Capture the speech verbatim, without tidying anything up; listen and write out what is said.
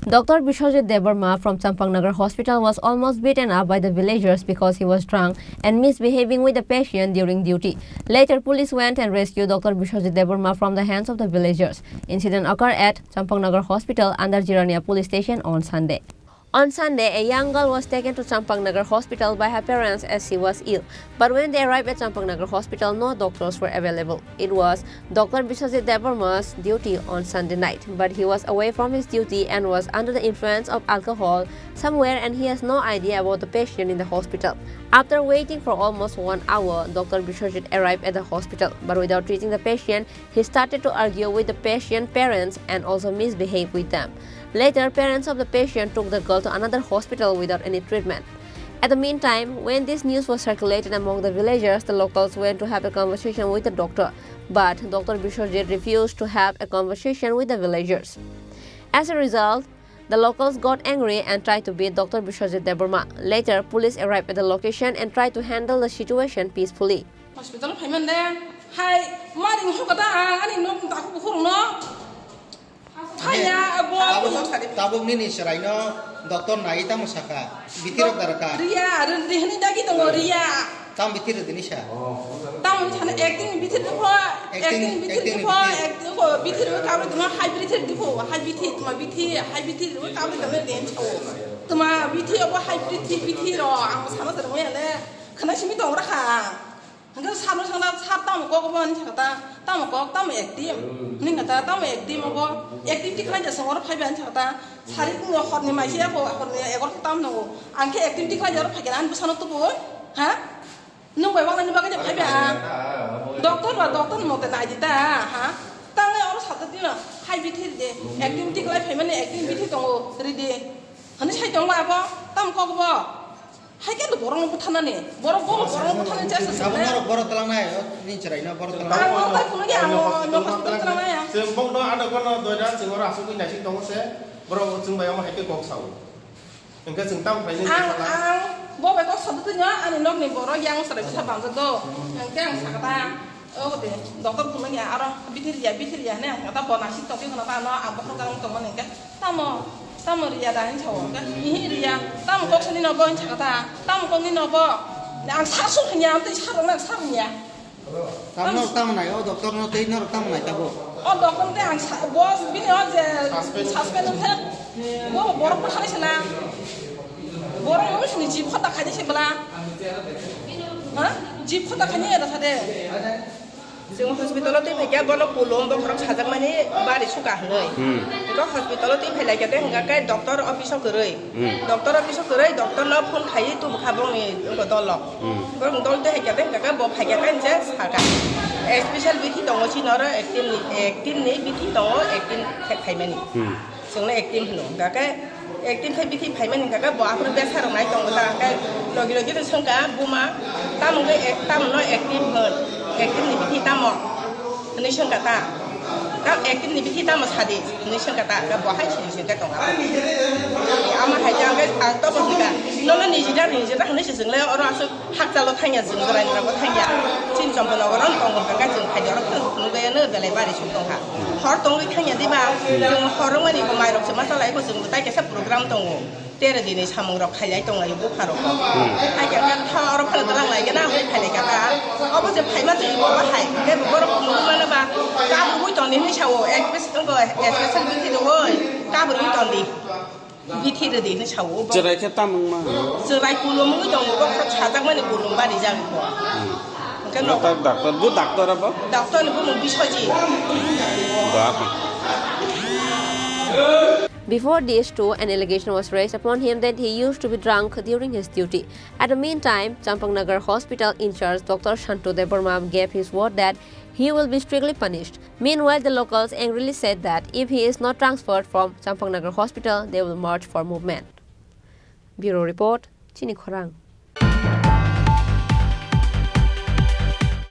Doctor Biswajit Debbarma from Champaknagar Hospital was almost beaten up by the villagers because he was drunk and misbehaving with the patient during duty. Later, police went and rescued Doctor Biswajit Debbarma from the hands of the villagers. Incident occurred at Champaknagar Hospital under Jirania Police Station on Sunday. On Sunday, a young girl was taken to Champaknagar Hospital by her parents as she was ill. But when they arrived at Champaknagar Hospital, no doctors were available. It was Doctor Biswajit Debbarma's duty on Sunday night, but he was away from his duty and was under the influence of alcohol somewhere, and he has no idea about the patient in the hospital. After waiting for almost one hour, Doctor Biswajit arrived at the hospital, but without reaching the patient, he started to argue with the patient parents and also misbehave with them. Later, parents of the patient took the girl to another hospital without any treatment. At the meantime, when this news was circulated among the villagers, the locals went to have a conversation with the doctor. But Doctor Biswajit refused to have a conversation with the villagers. As a result, the locals got angry and tried to beat Doctor Biswajit Debbarma. Later, police arrived at the location and tried to handle the situation peacefully. Hospital phaiman de, hai, mari hokada, ani nok daku bukhurno. Phaiya, abo. Tabuk, tabuk nini chwraino doctor nai tamo saka, bithi rok daraka. Riya, ri-, rihini dagi tongo, riya. Tam bithi rw dini sa. Tam sana acting bithi rw pho, acting, acting bithi rw pho, acting pho, bithi rw kabri tuma hai bithi rw pho, hai bithi, tuma bithi, hai bithi rw kabri tuma den chao. Tuma bithi abo hai bithi, bithi ro, ang sana sana mo ya le, khana simi tong rakha. Hingke sabo sangna sab tamo kok bo hinsa kata, tamo kok, tamo acting. Hmm. Hinsa kata, tamo acting obo, acting tikhlai ja songor phaiba hinsa kata. Sari kung horni maisi ako, horni egor tam nango. Angke acting tikhlai ja oro phaikhe ani bwsano tubu, ha? Nung bai wangnani bagwi de phaiba, ha? Doctor ba doctor mote naidi ta, ha? Tangai oro sata dino, hai bithi de, acting tikhlai phaimani acting bithi tongo, ridi. Hani sai tongma abo, tam kok bo. Hai khe borokno butharnani, borok, borok, borokno butharnani chesta. Abo swngnai. Norok borok twlangnai, o nini chwraino borok twlangnai. Ang norok tai phunukya, ang no hospital twlangnai ang. Chwng bokno ano bono doida chwng oro asugwi naising tongo se, borok chwng bai omo hai khe kok sao. Hwnkhe chwng tamo khlainai? Ang, ang bo bai kok sadu twi no, ani nokni borok yang chwrai bwsa bangjak do. Hwnkhe ang sakha ta. O de, doctor phunukya, aro bithi riya, bithi riya hwnwi ang kata bo naising tongwi hwnwi ta ano ang bokhorok jagao tongmani hwnkhe, tamo, tamo riya da hinwi sao hwnkhe, ihi riya, tamo kok sani no bo hinwi sakha ta, tamo kok ni no bo, ang sa suk hinya, ang tei sa rwna ang sa hinya. Tamo norok tamo nai, o doctor no tei norok tamo nai tabuk? O doctor tei ang sa, bo bini o je suspend wngkhe, bo borok bwkhani se na, borok no sini jib khota khaidi se bwla, ha, jib khota khaidi ya da sa de. Chwng hospital-o twi phaikha, bono kulum bokhorok sajakmani bari suka hwnwi. Hmm. Eko hospital-o twi phailaikha tei hwnkha khe doctor office-o kwrwi. Hmm. Doctor office-o kwrwi, doctor-no phone khaiwi tubukha bongni eko dol-o. Hmm. Borok dol twi haikha tei hwnkha khe bo phaikha tei hwnkhe sakha. Special bithi tongo chini oro acting ni, acting ni bithi tongo, acting khe phaimani. Hmm. Chwngno acting hwno. Hwnkha khe acting khe bithi phaimani hwnkha khe bo aphuru besa rok nai tongo ta, hwnkhe logi logi no swngkha buma, tamo hwnkhe ek-, tamo no acting hwn, acting ni bithi tamo? Hwnwi swngkha ta. Ta acting ni bithi tamo sadi? Hwnwi swngkha ta, hwnkhe bo hai sini swngkhe tongo. Ama hai khe ang khe ang tobo hwnkha, nono nijida nijida hwnwi se chwng le oro aswk. Hakchalo thangya chwng, jwraini rokbo thangya. Chini Champaknagar oro tongo hwnkha khe chwng phaidi oro phano phunukgwi ano belai bari suk tongkha. Hor tongwi thangya diba? Chwng hor wngmani bo mairok se ma chalai kho, chwng bo tai kaisa program tongo. Tere dini samung rok khailai tonglai bupha rok. Hmm. Hai khe khe tha oro phano twlang lai gana hwnwi phailai kha ta. Obo je phaima chwng bo bahai. Khe borok phunukgwi mano ba kabrwi tongdi hwnwi sao. Ek bes tongo, especial bithi rwui kabrwi tongdi. Bithi rwdi hwnwi sao bo. Chwrai khe tamo wngma? Chwrai kulum wngwi tongo, bokhorok sajakmani kulum bari jagwi bo. Hmm. Hwnkhe no doctor, doctor, bo doctor abo? Doctor ni bumung Biswajit. Baba. Before these two, an allegation was raised upon him that he used to be drunk during his duty. At the meantime, Champaknagar Hospital in charge Doctor Shantu Debbarma gave his word that he will be strictly punished. Meanwhile, the locals angrily said that if he is not transferred from Champaknagar Hospital, they will march for movement. Bureau report, Chini Khorang.